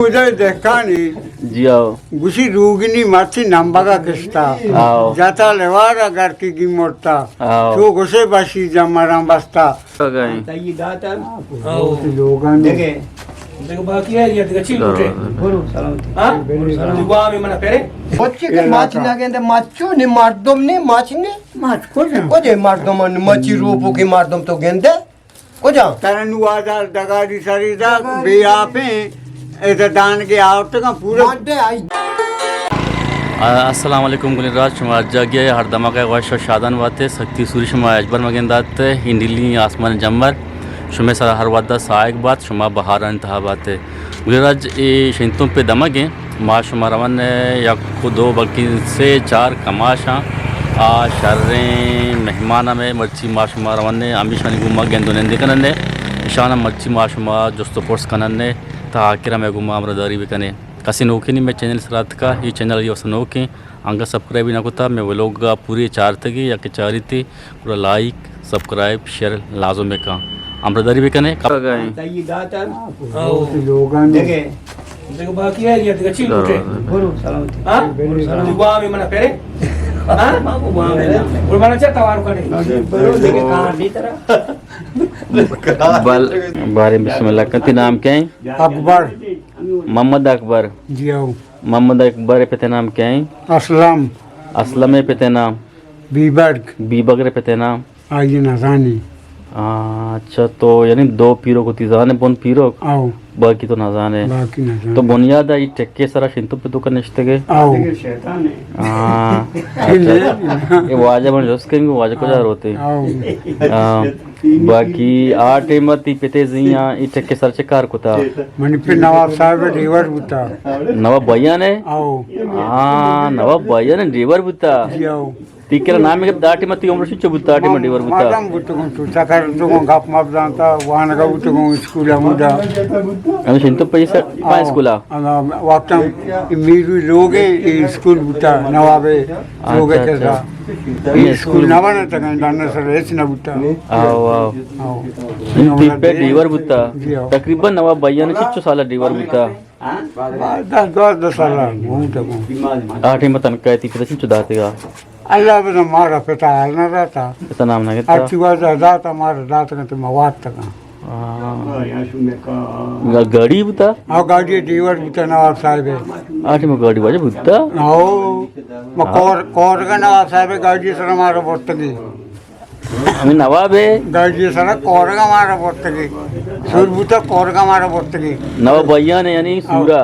کجا دہکانی؟ جی آؤ۔ گوشی روگنی مرچی نمبگا کشتا۔ آؤ۔ جاتا لیوارا گرکی گی مرتا۔ آؤ۔ تو گوشے بشی جمران بستا۔ گئے۔ تئی داتا۔ آؤ۔ لوگان۔ دیکھے۔ دیکھو باقی ہے یا دیکھو چیل کوٹے۔ برو سلامتی۔ ہاں؟ برو سلامتی۔ دعا میں منا کرے۔ بچے کے ماچ نہ گندے، ماچو نے مردم نے ماچ نے۔ ماچ کجا؟ کجے مردم نے مچی روپو کے مردم تو گندے؟ کجا؟ ترا نوں آزار ڈگاری سری دات، بے آپیں، ادا دانگے آورتگاں پورا۔ مڈے آئی۔ آ، السلام علیکم گلیں راج، شما ہر جاگہ ءَ ہر دمگ ءَ وش و شادان بات ئے۔ سکتی سوری شما ہچبر مگندات ئے۔ ہنڈلی آسمان جمر شمے سرا ہر وھد ءَ ساہگ بات، شما بہارانی تہا بات ئے۔ گلیں راج، اے شنتون پہ دمگ ایں۔ ما شما رون ئے یک و دو بلکیں سے چار کماشاں آ شریں مہمان ہمے مرچی ما شما رون ئے ہمیشانی گوما گند و نندے کنن ئے۔ اشان ہم مرچی ما شما جست و پرس کنن ئے تا آخر ہمے گوما ہمراہ داری بکن ئے۔ کسے نوکیں نی مئے چینل سرا اتکا، اے چینل اے واسطہ نوکیں، انگا سبسکرائب نہ کتا، مئے ولوگ ءَ پورے چارتگی یا کہ چاریتی، گڑا لائک، سبسکرائب، شیئر لازم بکن۔ ہمراہ داری بکن ئے۔ تئی داتا۔ آؤ۔ دیکھے۔ دیکھو باقی ہے یا دیکھو چیل کوٹے۔ برو سلامتی۔ ہاں؟ برو سلامتی۔ دعا میں منا کرے۔ ہاں؟ دعا میں۔ اور منا چاہتا وارو کرے۔ برو دیکھے کہاں نہیں ترا۔ بل، بارے بسم اللہ کن، تئی نام کئے ایں؟ اکبر۔ محمد اکبر۔ جی آؤ۔ محمد اکبر ءِ پت ءِ نام کئے ایں؟ اسلم۔ اسلم ءِ پت ءِ نام؟ بیبرگ۔ بیبگر ءِ پت ءِ نام؟ آئی نزانی۔ آ، اچھا، تو یعنی دو پیرک وتی زان ئے، بن پیرک؟ آؤ۔ باقی تو نزان ئے۔ باقی نزان۔ تو بنیاد ءَ اے ٹکے سرا شنتو پہ تو کا نشتگ ئے؟ آؤ۔ ہاں۔ اچھا۔ اے واجہ من جست کنگ، واجہ کجا روتے؟ آؤ۔ آ، باقی آ ٹائم ءَ تئی پت ءِ زیاں اے ٹکے سر چہ کار کتا؟ منی پت نواب صاحب ءِ ڈیور بوتا۔ نواب بھائیان ءِ؟ آؤ۔ ہاں، نواب بھائیان ءِ ڈیور بوتا۔ جی آؤ۔ تئی کرا نام گپت، آ ٹائم ءَ تئی عمر چنچو بوتا، آ ٹائم ءَ ڈیور بوتا؟ مردم بوتگوں، تو چکر بوتگوں، گپ مپ زانتا، وانگا بوتگوں، اسکول ہمودا۔ ہمیش انت تو پیسہ پا اسکولا؟ ہاں، وقتا میرو لوگ اے، اے اسکول بوتا، نواب لوگ اے۔ اچھا، کرا۔ اچھا۔ اے اسکول نہ بنتا، ڈاکٹر سر ہچ نہ بوتا۔ آؤ، آؤ۔ آؤ۔ تئی پت ڈیور بوتا؟ جی، آؤ۔ تقریباً نواب بھائیان چنچو سال ڈیور بوتا؟ دس دوازدہ سال گون تو گون۔ آ ٹائم ءَ تنخواہ تئی پت ءَ چنچو داتگا؟ اللہ بزن، مارا پت ءَ حال نہ داتا۔ پت ءَ نام نہ گتا؟ ہرچی واجہ داتا، مارا داتگا تو ما وارتگا۔ آ۔ گا-، گاڑی بوتا؟ ہاں، گاڑی ڈیور بوتا نواب صاحب ءِ۔ آ ٹائم ءَ گاڑی واجہ بوتا؟ ہاں۔ ما ہاں۔ کور-، کورگا نواب صاحب ءِ گاڑی سر مارا برتگی۔ ہمے نواب ءِ؟ گاڑی سرا کورگا مارا برتگی۔ سور بوتا کورگا مارا برتگی۔ نواب بھائیان ءِ یعنی سورا؟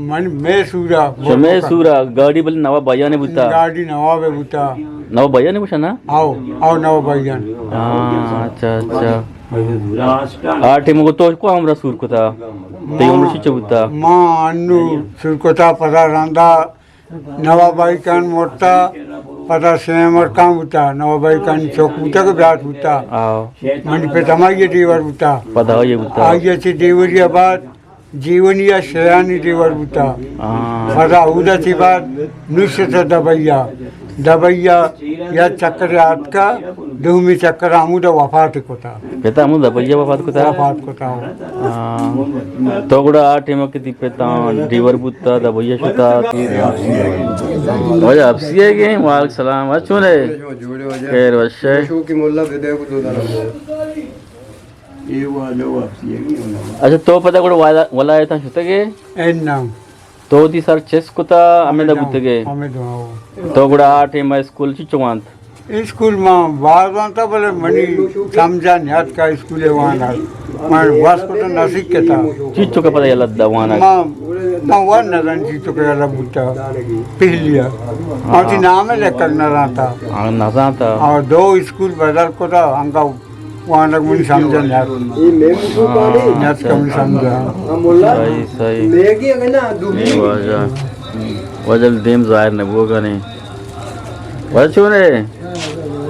من، مئے سورا۔ شمئے سورا، گاڑی بلے نواب بھائیان ءِ بوتا؟ گاڑی نواب ءِ بوتا۔ نواب بھائیان ءِ گوشا نا؟ آؤ، آؤ نواب بھائیان۔ ہاں، اچھا، اچھا۔ آ ٹائم ءَ تو کو ہمرا سور کتا؟ تئی عمر چنچو بوتا؟ ما انو سور کتا پدا رندا نواب بھائی کن مرتا، پدا شیمر کان بوتا، نواب بھائی کن چوک بوتا کہ بیات بوتا۔ آؤ۔ منی پت ہمائی ڈیور بوتا۔ پدا آئی بوتا۔ آئی چہ ڈیوری بعد جیونی ءَ شیانی ڈیور بوتا۔ آ۔ پدا اودا چہ بعد نشت دبئی ءَ۔ دبئی ءَ یا چکر آتکا، دومی چکر ہمودا وفات کتا۔ پتا ہمو دبئی ءَ وفات کتا؟ وفات کتا۔ ہاں۔ تو گڑا آ ٹائم ءَ کہ تئی پتا ڈیور بوتا، دبئی ءَ شتا۔ واجہ حبشی ءَ گئے؟ وعلیکم السلام۔ واجہ چون ئے؟ خیر وش ئے؟ اچھا، تو پدا گڑا ولا-، ولایتاں شتگ ئے؟ اے نام۔ تو وتی سر چست کتا، ہمدا بوتگ ئے؟ ہمدا، ہاں۔ تو گڑا آ ٹائم ءَ اسکول چنچو وانت؟ اسکول ما باز وانتا، بلے منی سمجھا نیاتکا اسکول ءَ وانگ۔ من وس کتا نہ سکتا۔ چنچو کہ پدا یلہ دا وانگ؟ ما، ما ور نزان چنچو کہ یلہ بوتا۔ پہلی ءَ۔ ہاں۔ وتی نام ءَ لکھگ نزانتا۔ ہاں، نزانتا۔ اور دو اسکول بدل کتا، انگا وانگ منی سمجھا نیات۔ نیاتکا منی سمجھا۔ صحیح، صحیح۔ اے واجہ، واجہ دیم ظاہر نہ بوگا نے۔ واجہ چون ئے؟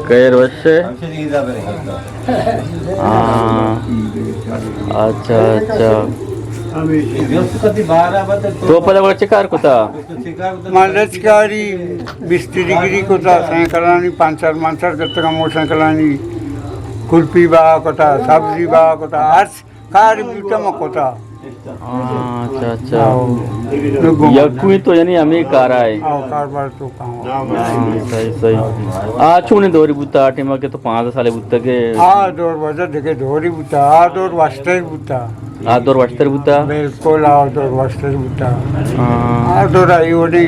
خیر وش ئے؟ ہاں۔ اچھا، اچھا۔ تو پدا وڑ چہ کار کتا؟ ما لچکاری، مستری گری کتا، سائیکلانی پنچر منچر گتگا، موٹر سائیکلانی کلپی بہا کتا، سبزی بہا کتا، ہر کار بیتا ما کتا۔ ہاں، اچھا، اچھا۔ آؤ۔ یکوئی تو یعنی ہمیں کارا ہے۔ آؤ، کاروبار تو کام۔ ہاں، صحیح، صحیح۔ آ چونے دوری بوتا، آ ٹیما کہ تو پانزدہ سالے بوتا کہ آ دور وجہ دیگہ دوری بوتا، آ دور وشتر بوتا۔ آ دور وشتر بوتا؟ بالکل، آ دور وشتر بوتا۔ ہاں۔ آ دور آئی وڑی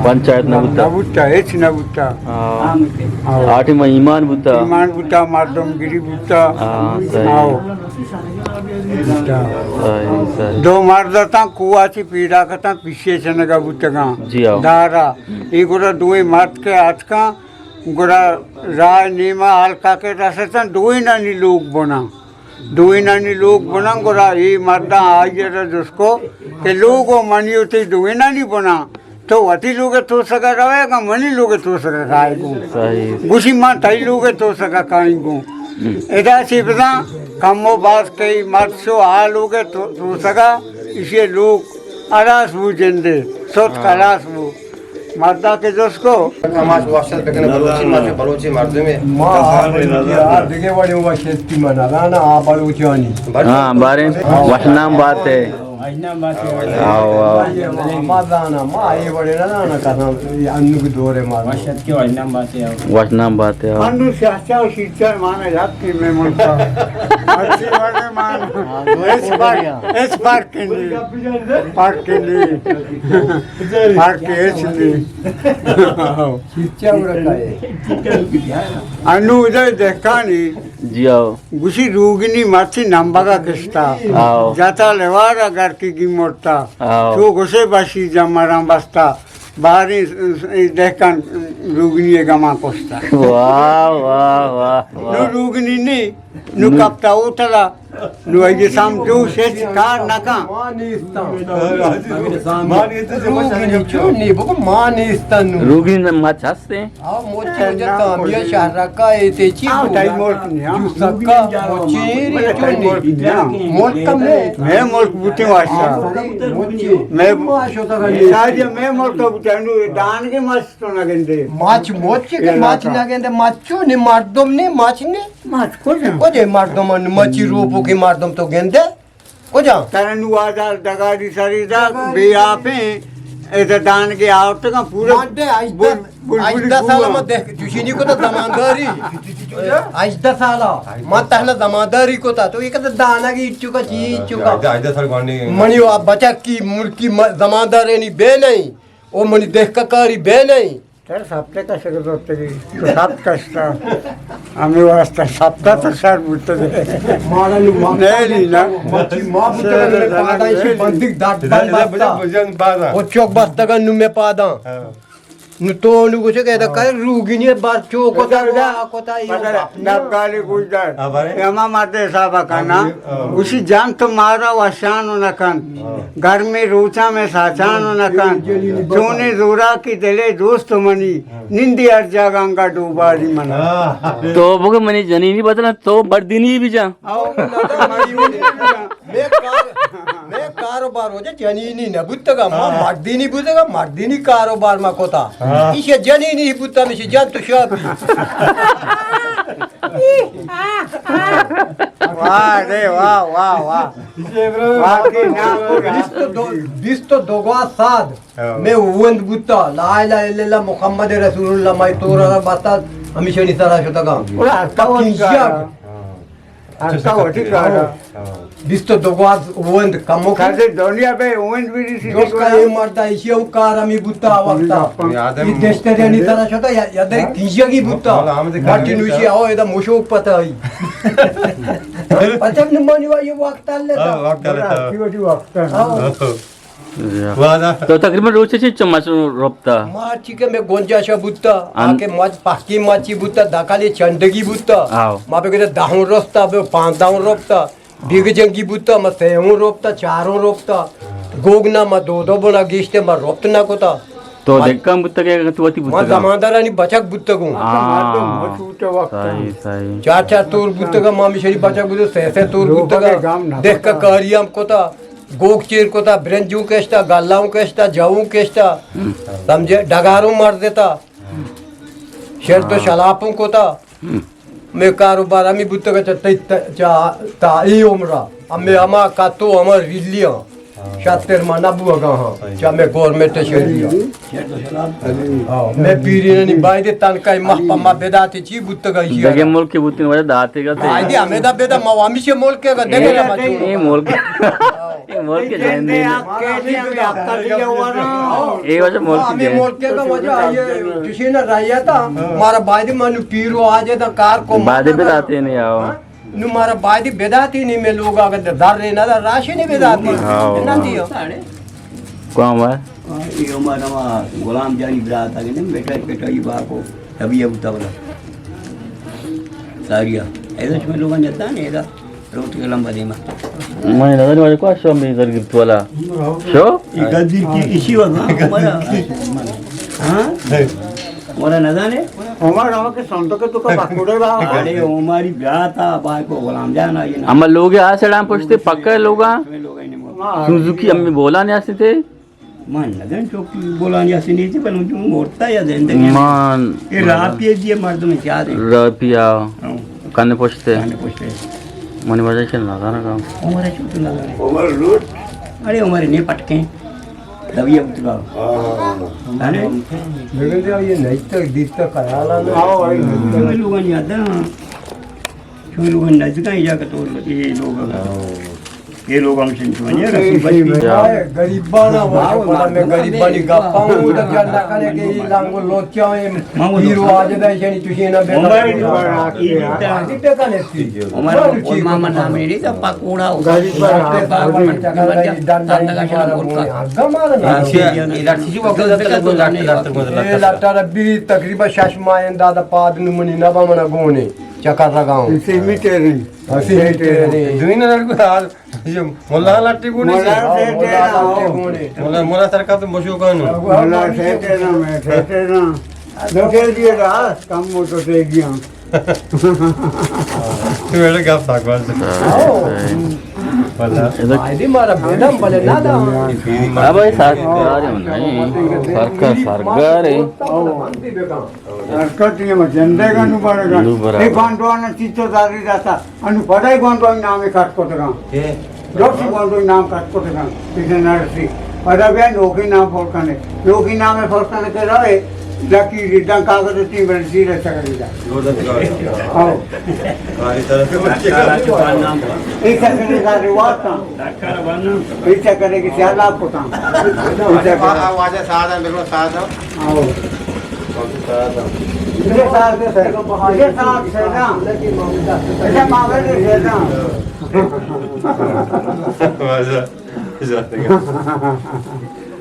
پنچایت نہ بوتا؟ نہ بوتا، ہچ نہ بوتا۔ ہاں۔ آؤ۔ آ ٹیما ایمان بوتا؟ ایمان بوتا، مردم گری بوتا۔ ہاں، صحیح۔ آؤ۔ صحیح، صحیح۔ دو مرد اتاں، کوہ چی پیڑا کتاں، پیشے چنگا بوتگاں۔ جی ہاں۔ دارا۔ اے گڑا دوئیں مرد کہ آتکاں، گڑا راہ نیما ہلکا کہ رستاں، دوئینانی لوگ بناں۔ دوئینانی لوگ بناں، گڑا اے مرداں آئی را جست کو کہ لوگو منی و تئی دوئینانی بناں۔ تو وتی لوگ ءِ توسگ ءَ روئے گا، منی لوگ ءِ توسگ ءَ کائے گوں۔ صحیح۔ گوشی، من تئی لوگ ءِ توسگ ءَ کائیں گوں۔ ہم۔ ادا چی بزاں، کم و باز کئی مرد شو آ لوگ ءِ تو-، توسگ ءَ، ایشی ءِ لوگ ہلاس بو جندے، ستک ہلاس بو۔ مردا کہ جست کو۔ ہماش واشت بکنے بلوچی، ما چو بلوچی مردمے۔ ما بلوچی، آ دگہ وڑے واشتی من، نا، نا، آ بلوچانی۔ ہاں، باریں وشنام بات ہے۔ آؤ، آؤ۔ ما زاناں، ما اے وڑے نہ زاناں، کسان انوگ دور ءَ ما۔ وشت کے وشنام بات ہے، آؤ۔ وشنام بات ہے، آؤ۔ انو شاہ چاہ و شیر چاہ مانا یاد کی میں ملکا۔ اچھی وڑے مان۔ اس بار، اس بار کے نہیں۔ بار کے نہیں۔ بار کے اس نہیں۔ شیر چاہ ورکا ہے۔ انو ادھر دہکانی۔ جی آؤ۔ گوشی روگنی مرچی نمبگا کشتا۔ آؤ۔ جاتا لیوارا گرکی گی مرتا۔ آؤ۔ چو گوشے بشی جمراں بستا۔ باریں دہکان روگنی گمان کشتا۔ واہ، واہ، واہ، واہ۔ نو روگنی نی، نو نو۔ کپتا ہوٹلا۔ نو اگے سام دوش ہچ کار نہ کن۔ ما نیستاں۔ ما نیستاں۔ روگنی چون نی، بگو ما نیستاں نو۔ روگنی مچ ہستے۔ آ، مچی وجہ تامیہ شہرکا ایتے چی آ، بو؟ تئی ملک نیا۔ جو سکا مچی ری چونی۔ ملک میں۔ میں ملک بوتی واشا۔ مچی۔ میں شاید میں ملک بوتی انو دان کے مچ تو نہ گندے۔ مچ مچی کے مچ نہ گندے، مچ چونی، مردم نی، مچ نی۔ مچ کجا؟ کجے مردم، مچی روپو کے مردم تو گندے؟ کجا؟ ترا نو آزار ڈگاری سری دا، ڈگاری بے سری۔ آپیں، ادا دانگے آورتگاں پورا ماڈے ہژدہ، بل-، بلبلی ہژدہ سال بوا۔ ما دہ-، جوشینی کو تا زمانداری۔ ہژدہ سالا۔ ما تہنا زمانداری کو تا۔ تو یہ کہتا دانگی چکا چی چکا۔ ہژدہ، ہژدہ سال گوانی۔ منی و بچک کی ملکی م-، زماندار یعنی بے نہیں۔ او منی دہکہ کاری بے نہیں۔ تر سپت کشگ زرتگی، تو سپت کشتا۔ ہمیں واسطہ سپتا تو شر بوتگی۔ مارا نو ما، نہیں، نہیں، نا۔ مچی ما بوتگا نو میں پادا ایشی بندیگ دات بند بستا۔ بجن بادا۔ او چوک بستگا نو میں پادا۔ ہاں۔ نو تو نو گوشے کہ ادا کار روگینی بار چو کتا، ادا، ادا، وا کتا، ادا۔ نبگالی گوشدار۔ ہاں، بارے۔ اما مرد حسابا کنا۔ ہاں۔ گوشی جان تو مارا وشان نہ کن۔ گرمیں روچاں مئے ساچان نہ کنت۔ چونیں زوراکی دلے دوست منی، نندی ہر جاگہ انگا ڈوباری منا۔ تو بگو منی جنینی بدلاں، تو مردینی بجاں۔ مئے کار، مئے کاروبار وجہ جنینی نہ بوتگا، ما مردینی بوتگا، مردینی کاروبار ما کتا۔ ایشی جنینی بوتا، میشی جان تو شاپی۔ واہ رے واہ، واہ، واہ۔ واقعی نام کو بیست و دو، بیست و دو گواہ ساد۔ ہاں۔ مئے وند بوتا، لا الہ الا اللہ محمد رسول اللہ، مئے تور را بستا، ہمیشانی سرا شتگا۔ اور ہر کا وقت کیشک۔ ہاں۔ ہر کا وقت کارا۔ ہاں۔ بیست و دو گواز وند کمو کی۔ کدے دنیا پہ وند بھی نہیں سی۔ جوش کا یہ مرد ایشی ہم کار ہمی بوتا وقتا۔ یہ آدم یہ دشتریانی سرا شتا یا، یا در کیشگی بوتا۔ ماٹی نوشی آؤ، ادا مشوک پتہ آئی۔ پتہ نمانی وا یہ وقت آ لیتا۔ ہاں، وقت آ لیتا۔ ہاں۔ تو تقریباً روچے چی چو مچ روپتا؟ ما چی کہ میں گنجاشا بوتا، آن- آ کہ مچ پاکی مچی بوتا، داکالی چنڈگی بوتا۔ آو۔ ما بگے دہون روپتا، بے پانزدہون روپتا۔ بیگ جنگی بوتا، ما سیون روپتا، چارون روپتا۔ گوگنا ما دو دو بنا گیشتے ما روپت نہ کتا۔ تو ما دکان بوتا کہ تو وتی ما بوتا؟ زماندارانی بچک بوتا گوں۔ ہاں۔ صحیح، صحیح۔ چار چار تور بوتا، ما مشری بچک بوتا، سہ سہ تور بوتا۔ دہکہ کاری ہم کتا۔ گوگ چیر کتا، برنجوں کشتا، گلاؤں کشتا، جاؤں کشتا۔ ہم۔ سمجھے؟ ڈگاروں مردتا۔ شرط و شلاپوں کتا۔ ہم۔ میں کاروبار ہمی بوتگا چا، تا، تا، تا ای عمرہ۔ ہمے ہما کتو ہما ریلیاں شتر ما نہ بوگا ہاں، چہ ہمے گورنمنٹ شہری ہاں۔ ہاں، مئے پیرینانی بایدے تنکا ماہ پہ ماہ بداتے چی بوتگا ایشی دگہ آرا؟ ملک بوتین وجہ داتے گا تے۔ بایدے ہمیں دا بدا ما ہمیشہ ملک گا دگہ ما چون۔ اے ملک، اے ملک جندے۔ اے وجہ ملک ہمیں جندے۔ ملک گا وجہ آئیے، جشین رعیتا، مارا بایدے منو پیرو آجے دا کار کو بایدے مانا بداتے نہیں آؤ۔ ہاں؟ نو مارا بایدے بداتی نی، مئے لوگ اگر در رے نہ دا راشی نہیں بداتی۔ ہاں۔ نہ دیو۔ کون ہوا؟ اے ہمارا ہما غلام جانی برات آگے نہ، بیٹا، بیٹا، یہ باکو، تبھی ابو تبلا۔ ساریا۔ ایسا شما لوگاں جتا نہیں، ایسا روٹ کے لمبا دیما۔ میں نظر والے کو شو میں زرگی تولا۔ شو؟ یہ گدیر کی اسی وقت ہمارا۔ ہاں؟ ہمارا نہ جانے؟ عمر ہم کے سنتو کے تو کا پکوڑے با۔ ارے عمری برات آ، بھائی کو غلام جان آ، یہ نا۔ ہم لوگ آ سڑام پشتے پکا لوگا۔ ہمیں لوگ آ نہیں مورتا۔ سوزوکی ہمیں بولا نہیں آستے تھے۔ من نہ جان چوکی بولا نہیں آستے نہیں تھے، بلکہ جو مورتا یا زندگی۔ مان۔ یہ راہ پیے دیے مردم چاہ دے۔ راہ پیا۔ ہاں۔ کنے پشتے۔ کنے پشتے۔ منی وجہ سے نہ جانا کام۔ عمر ہے چھوٹو نہ جانے۔ عمر لوٹ۔ ارے عمر نہیں پٹکیں۔ دبی ابتلا۔ ہاں۔ ہے نا؟ لیکن جو یہ نہیں تک دیتا خیال آنا۔ ہاں، وہی۔ شوی لوگاں یاد ہے۔ شوی لوگاں نزدیک ہیں یا کہ تو یہ لوگ۔ ہاں۔ یہ لوگ ہم سن تو نہیں رسول بھائی۔ غریبانا وہ، ہاں، بڑا میں غریبانی گپا ہوں، تو کیا نہ کرے کہ یہ لانگو لوچا ہے۔ ہیرو آج دا شنی تشینا بے۔ عمر، عمر، عمر نام نہیں تو پکوڑا ہو۔ غریب پر ہاں۔ لٹر بی تقریبا شش ماہ انداز پاد نمونی نبا منا گونے چکر لگاؤں۔ اسی میٹر ہیں۔ اسی میٹر ہیں۔ دوین لڑکو حال۔ یہ مولا لٹی گونی سے۔ مولا لٹی گونی۔ مولا، مولا سرکار تو مشو کانو۔ مولا سیٹے نا، میں سیٹے نا۔ دو کے لیے رہا، کم موٹو سے گیا۔ تو میرے گپ تھا کون سے؟ ہاں۔ واللہ۔ آئیدی مارا بیدم بلے نہ دا۔ اب یہ ساتھ کار نہیں، سرکار سرگار ہے۔ حرکت یہ مجندے کا نو بڑا۔ نو بڑا۔ یہ بانڈوانا چیتو داری رہتا۔ انو پدا ئی گونڈوانی نام ءَ کٹ کتگاں۔ چے؟ درستی گونڈوانی نام کٹ کتگاں۔ پیسے نہ رسی۔ پدا بیا نوکیں نام پر کنے۔ نوکیں نام ءَ پر کنے کہ روئے، لکی رداں کاغذ ءَ تئی برسی رسگ ریدا۔ ہو۔ اے چکرے کا رواج تھا۔ اے چکرے کہ سیال آپ کو تھا۔ اے چکرے۔ واجہ سادہ، بالکل سادہ۔ ہو۔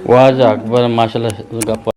واجہ اکبر ماشاءاللہ گپ۔